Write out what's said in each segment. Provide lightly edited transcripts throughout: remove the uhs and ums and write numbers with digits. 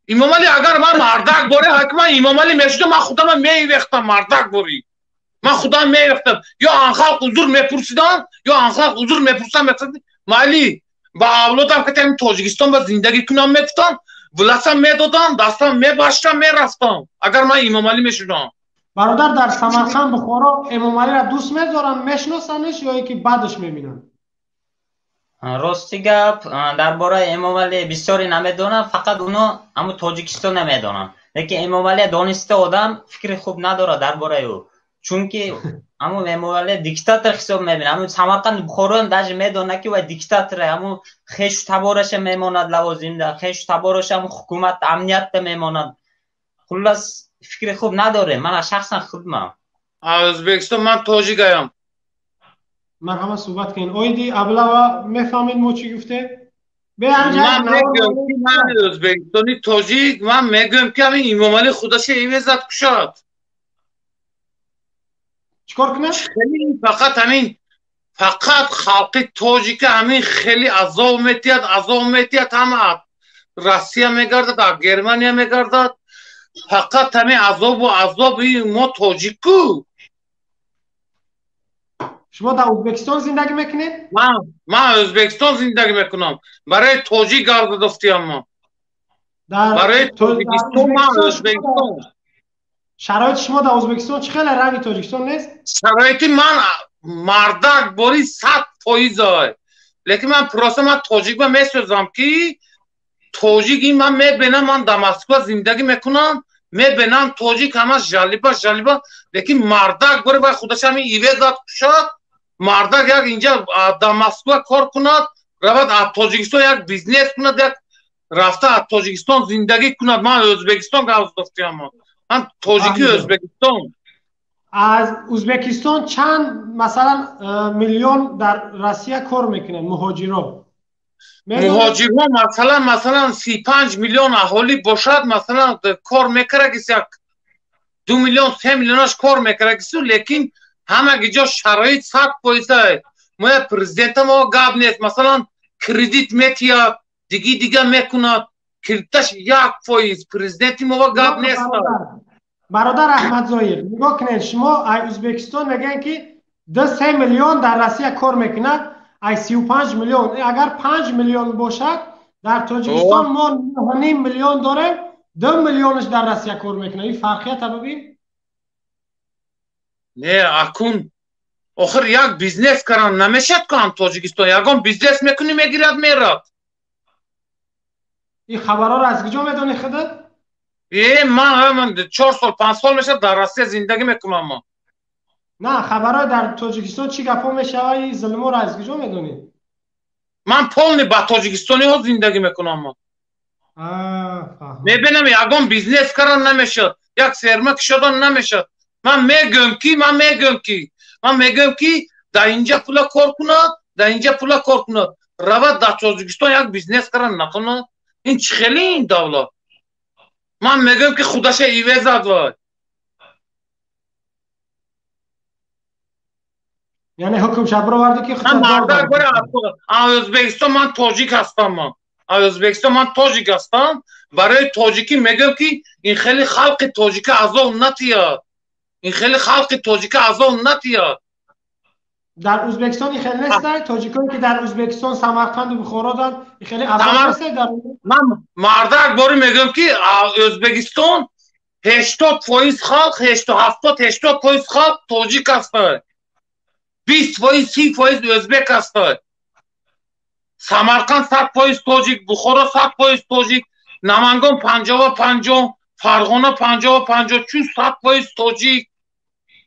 Имомалӣ агар ман мардак боре, ҳакман Имомалӣ мешудам, ман худам мевехтам мардак борӣ. Ман худам мевехтам. Ё ан халқ узр мепурсидам, ё ан халқ узр мепурсам, майли ба авлодам ки тем Тоҷикистон ба зиндагӣ кунам мегуфтам, власам медодам, дастам мебаштам, мерафтам. Агар ман Имомалӣ мешудам. Бародар, дар Самарқанд, Бухоро Эмомалиро дӯст медоранд, мешиносанаш ё ин ки бадаш мебинанд? Рости гап, дар бораи Эмомалӣ бисёре намедонам, фақат уно ҳамун Тоҷикистон намедонанд. Лекин Эмомалӣ дониста одам фикри хуб надорад дар бораи ӯ. Чунки ҳамун Эмомалӣ диктатор ҳисоб мебинад. Ҳамун Самарқанд, Бухороам даже медонад ки вай диктаторе, ҳамун хешу табораша мемонад лавозимда, хешу табораша ҳамун ҳукумат амниятда мемонад. Хуллас фикри хуб надорем. Ман шахсан худмам. Ӯзбекистон ман тоҷикаям. Марҳамат, суҳбат кунед. Оиди аблава мефаҳмед мо чӣ гуфтем? Ман мегӯям ки ман ӯзбекистони тоҷик, ман мегӯям ки ҳамин Имомалӣ худаша эвезад кушад. Чикор кунад? Фақат ҳамин, фақат халқи тоҷика ҳамин хеле азоб метиҳад, азоб метиҳад, ҳама Россия мегардад, Германия мегардад. Фақат ҳамин азобу азоби мо тоҷикку. Шумо дар Ӯзбекистон зиндагӣ мекунед? Ман Ӯзбекистон зиндагӣ мекунам. Барои тоҷик гап задофтиям ман. Барои Тоҷикистон ман Ӯзбекистон. Шароити шумо дар Ӯзбекистон чӣ хеле ранги Тоҷикистон нест? Шароити ман мардак бори 100%. Лекин ман просто ман тоҷик ба месӯзам ки тоҷик ин ман мебинам, ман дар Москва зиндагӣ мекунам, мебинам тоҷик ҳама жалиба жалиба, лекин мардак бори вай худаш ҳамин ивезат кушад, мардак як инҷа дар Москва кор кунад, равад аз Тоҷикистон як бизнес кунад, як рафта аз Тоҷикистон зиндагӣ кунад. Ман Ӯзбекистон гап задофтиям. Ман тоҷики Ӯзбекистон. Аз Ӯзбекистон чанд масалан миллион дар Россия кор мекунанд муҳоҷиро? Муҳоҷирҳо масалан 35 миллион аҳолӣ бошад, масалан кор мекарагис як 2 миллион 3 миллионаш кор мекарагису, лекин ҳамаги ҷо шароит 100%. Моя президента мо гап нест, масалан кредит метиҳад, диги дига мекунад, кредиташ 1%. Президенти мо гап нест. Бародар Аҳмадзоир, нигоҳ кунед, шумо ай Ӯзбекистон мегӯянд ки 2-3 миллион дар Россия кор мекунад, ай 35 миллион. Агар 5 миллион бошад, дар Тоҷикистон мо 9.5 миллион дорем, 2 миллионаш дар Россия кор мекунад. Ин фарқията бибин. Не, акун охир як бизнес каран намешад ку ҳам Тоҷикистон. Ягон бизнес мекунӣ, мегирад, мерад. Ин хабарҳоро аз куҷо медонӣ худат? Ман 4 сол 5 сол мешавад дар Россия зиндагӣ мекунам ман. На, хабарҳои дар Тоҷикистон чӣ гапҳо мешавад, ин зулмҳоро аз куҷо медонӣ? Ман полни ба тоҷикистониҳо зиндагӣ мекунам ман. Мебинам ягон бизнес каран намешавад, як ферма кушодан намешавад. Ман мегӯям ки дар инҷа пула кор кунад, дар инҷа пула кор кунад, равад дар Тоҷикистон як бизнес каран накунад. Ин чӣ хеле ин давлат? Ман мегӯям ки худаша ивезад вай. Яъне ҳукм шаброварди ки ман мардак боре аз Ӯзбекистон, ман тоҷик ҳастам ман. Аз Ӯзбекистон ман тоҷик ҳастам. Барои тоҷикӣ мегӯям ки ин хеле халқи тоҷика азоб натиҳад. Ин хеле халқи тоҷика азоб натиҳад. Дар Ӯзбекистон ин хеле нестай? Тоҷикое ки дар Ӯзбекистон, Самарқанду Бухоро дан, ин хеле азоб нестай дар? Ман мардак боре мегӯям ки Ӯзбекистон 80% халқ, 70-80% халқ тоҷик ҳастай. 20%, 30% ӯзбек ҳастай. Самарқанд 100% тоҷик, Бухоро 100% тоҷик, Намангон 55, Фарғона 55, Чус 100% тоҷик.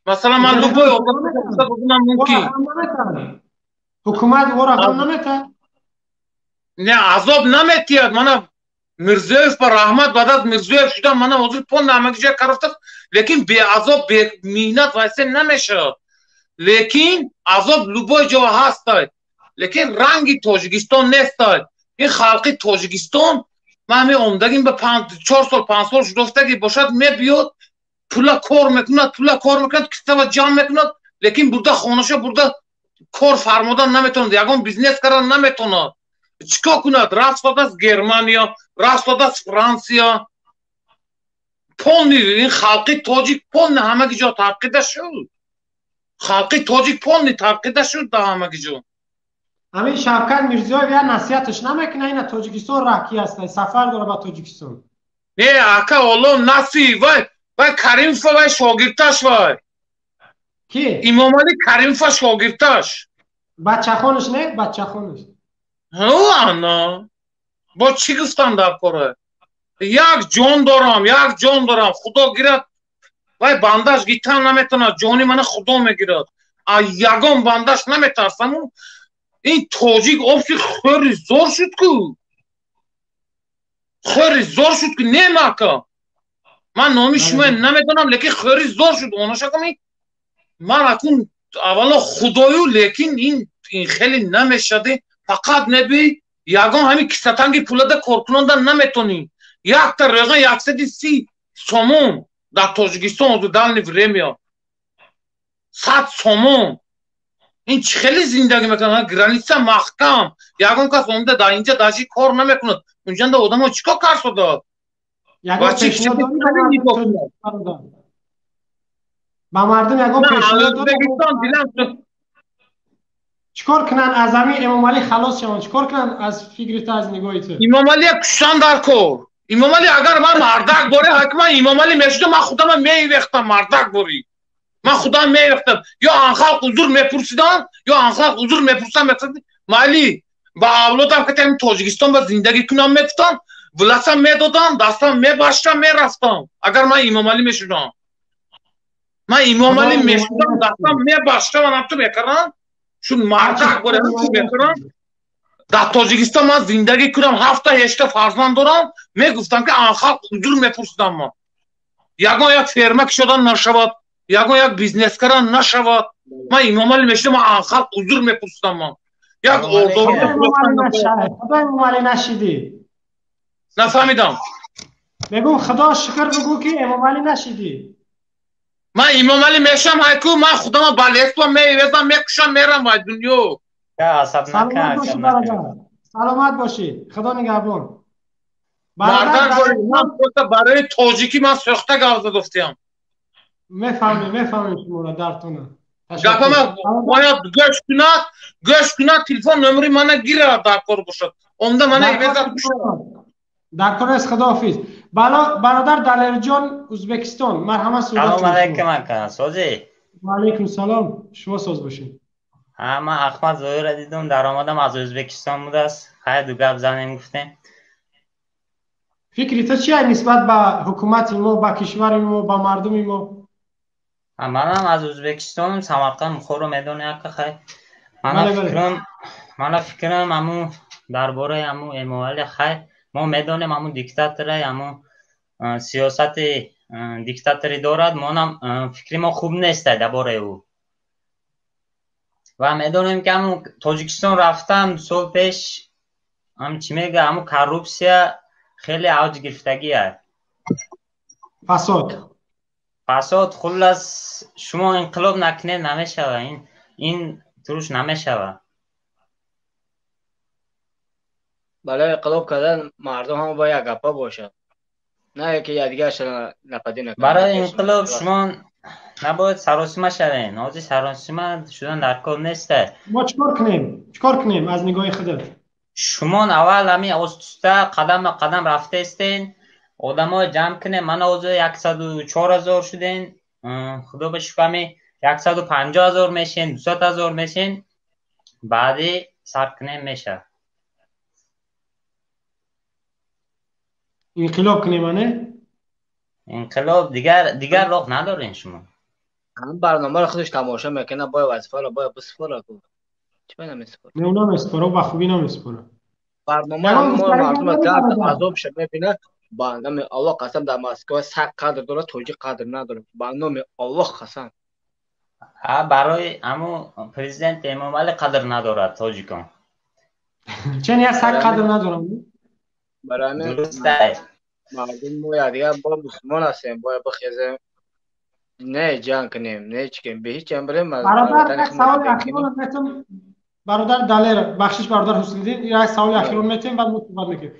Масалан ман любой областда мумкин. Ҳукумат ӯро ҳам наметиҳад? Не, азоб наметиҳад. Мана Мирзиёев ба раҳмат, баъд аз Мирзиёев шудан мана ҳозир пон ҳамаги ҷоя карафтааст, лекин беазоб, бемеҳнат вайсе намешавад. Лекин азоб любой ҷо ҳастай, лекин ранги Тоҷикистон нестай. Ин халқи Тоҷикистон ман ҳамин омдагим ба 4 сол 5 сол шудофтаги бошад, мебиёд пула кор мекунад, пула кор мекунад, кистава ҷамъ мекунад, лекин бурда хонаша бурда кор фармодан наметавонад, ягон бизнес кардан наметавонад. Чикор кунад? Рафт додааст Германия, рафт додааст Франсия. Полный ин халқи тоҷик полный ҳамаги ҷо тарқида шуд. Халқи тоҷик полный тарқида шуд дар ҳамаги ҷо. Ҳамин Шавкат Мирзиёев я насиҳаташ намекунад, ина Тоҷикистон раҳки аст, сафар дора ба Тоҷикистон. Не, ака, олло наси, вай, вай Каримова, вай шогирдташ вай. Ки? Имомалӣ Каримова шогирдташ. Бачахонаш не? Бачахонаш. Ана. Бо чӣ гуфтам дар кора? Як ҷон дорам, як ҷон дорам. Худо гирад, вай бандаш гитан наметавонад, ҷони мана Худо мегирад. А ягон бандаш наметарсаму. Ин тоҷик обши хӯри зор шуд ку. Хӯри зор шуд ку, не мака. Ман номи шумо намедонам, лекин хӯри зор шуд. Онашаками ман акун аввало худою, лекин ин хеле намешади. Фақат неби ягон ҳамин кисатанги пулада коркунонда наметонӣ. Якта рӯға 130 сомон дар Тоҷикистон ҳозир дальний время. 100 сомон. Ин чӣ хеле зиндагӣ мекунад? Граница маҳкам. Ягон кас омада дар инҷа даже кор намекунад. Унҷанда одамо чӣ кор карсода? Ба мардум ягон пешниҳод дорӣ? Чикор кунанд аз ҳамин Эмомалӣ халос шаванд? Чикор кунанд аз фикри ту, аз нигоҳи ту? Имомалия куштан дар кор. Имомалӣ агар ман мардак борӣ, ҳатман Имомалӣ мешудам, ман худама мевехтам мардак борӣ. Ман худам мевехтам. Ё анхалқ узр мепурсидам, ё анхалқ узр мепурсам, мегуфтам майли ба авлодам ки ҳамин Тоҷикистон ба зиндагӣ кунам мегуфтам, власам медодам, дастам мебаштам, мерафтам. Агар ман Имомалӣ мешудам. Ман Имомалӣ мешудам, дастам мебаштам, манам ту мекардам. Чун мардак борӣ ту мекардам. Дар Тоҷикистон ман зиндагӣ кунам, 7-8 фарзанд дорам, мегуфтам ки анхалқ узр мепурсидам ман. Ягон як ферма кушодан нашавад, ягон як бизнес кардан нашавад. Ман Имомалӣ мешудам, ман анхалқ узр мепурсидам ман. Як Худо Эмомалӣ нашидӣ. Нафаҳмидам. Мегӯм Худо шукр бигӯ ки Эмомалӣ нашидӣ. Ман Имомалӣ мешам, ҳайку ман худама ба лесба мевезам, мекушам, мерам вай дунё. Саломат бошӣ, Худо нигаҳбон. Мардак борӣ, ман просто барои тоҷикӣ ман сӯхта гап задофтиям. Мефаҳмем, мефаҳмем шуморо дартона. Гапама бояд гӯш кунад, гӯш кунад, телефон номери мана гирад дар кор бошад. Онда мана ивезад кушад. Дар кор аст, Худоҳофиз. Бародар Далерҷон, Ӯзбекистон, марҳамат суҳбат. Салом алайкум ака, созӣ? Ва алайкум салом, шумо соз бошед. Ҳа, ман Аҳмад Зоирро дидум, даромадам аз Ӯзбекистон будааст. Хайр, ду гап занем гуфтем. Фикри ту чия нисбат ба ҳукумати мо, ба кишвари мо, ба мардуми мо? Манам аз Ӯзбекистонам, Самарқанд, Бухоро медонӣ ака, хайр. Мана фикрам ҳамун дар бораи ҳамун Эмомалӣ, хайр, мо медонем ҳамун диктаторай, ҳамун сиёсати диктаторӣ дорад, монам фикри мо хуб нест дар бораи ӯ. Ва медонем ки ҳамун Тоҷикистон рафтам 2 сол пеш, ҳам чӣ мега, ҳамун коррупсия хеле авҷ гирифтагиа. Фасод. Фасод, хуллас шумо инқилоб накунед намешава, ин туруш намешава. Барои инқилоб кардан мардум ҳама бояд як гапа бошад. На ки якдигарашро нападӣ накунад. Барои инқилоб шумо набояд саросима шавед. Ҳозир саросима шудан дар кор нест. Мо чикор кунем? Чикор кунем аз нигоҳи худат? Шумо аввал ҳамин остуста қадам ба қадам рафтаистен, одаморо ҷамъ кунед. Ман ҳозир 104 000 шуден. Худо ба шукр ҳамин 150 000 мешен, 200 000 мешен. Баъди сар кунем мешавад. Инқилоб кунем, ане? Инқилоб дигар роҳ надорем шумо. Ҳам барномаро худаш тамошо мекунад, бояд вазифаро бояд бисупорад. Чӣ бояд намесупорад? Не, ӯ намесупорад, ӯ ба хубӣ намесупорад. Барномаро мо мардум дард азобша мебинад. Ба номи Аллоҳ қасам, дар Москва саг қадр дорад, тоҷик қадр надорад. Ба номи Аллоҳ қасам. Ҳа, барои ҳамун президент Эмомалӣ қадр надорад тоҷикон. Чен як саг қадр надорам? Барои ҳамин мардум мо якдигар бо мусулмон ҳастем, бояд бихезем, не ҷанг кунем, не чӣ кунем, бе ҳеҷ ҷанг бирем. Бародар, як саволи ахирона метавон. Бародар Далер, бахшиш, бародар Ҳусниддин, як саволи ахирон метем, баъд мо суҳбат мекунем.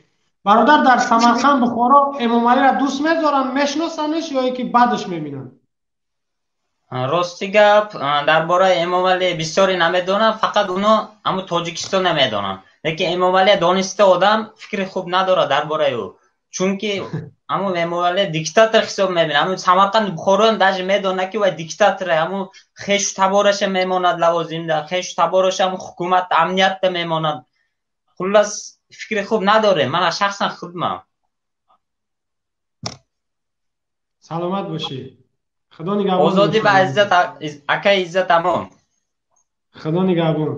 Бародар, дар Самарқанд, Бухоро Эмомалиро дӯст медоранд, мешиносаниш ё ин ки бадаш мебинанд? Рости гап, дар бораи Эмомалӣ бисёре намедонам, фақат уно ҳамун Тоҷикистона медонанд. Лекин Эмомалӣ дониста одам фикри хуб надорад дар бораи ӯ, чунки ҳамун Эмомалӣ диктатор ҳисоб мебинад. Ҳамун Самарқанд, Бухороам даже медонад, ки вай диктаторе, ҳамун хешу табораша мемонад лавозимда, хешу табораша ҳамун ҳукумат амниятда мемонад. Хуллас, фикри хуб надорем, мана шахсан худмам. Саломат бошӣ, Худо нигаҳбон. Озодӣ ва иззат, акаи Иззат, амон. Худо нигаҳбон.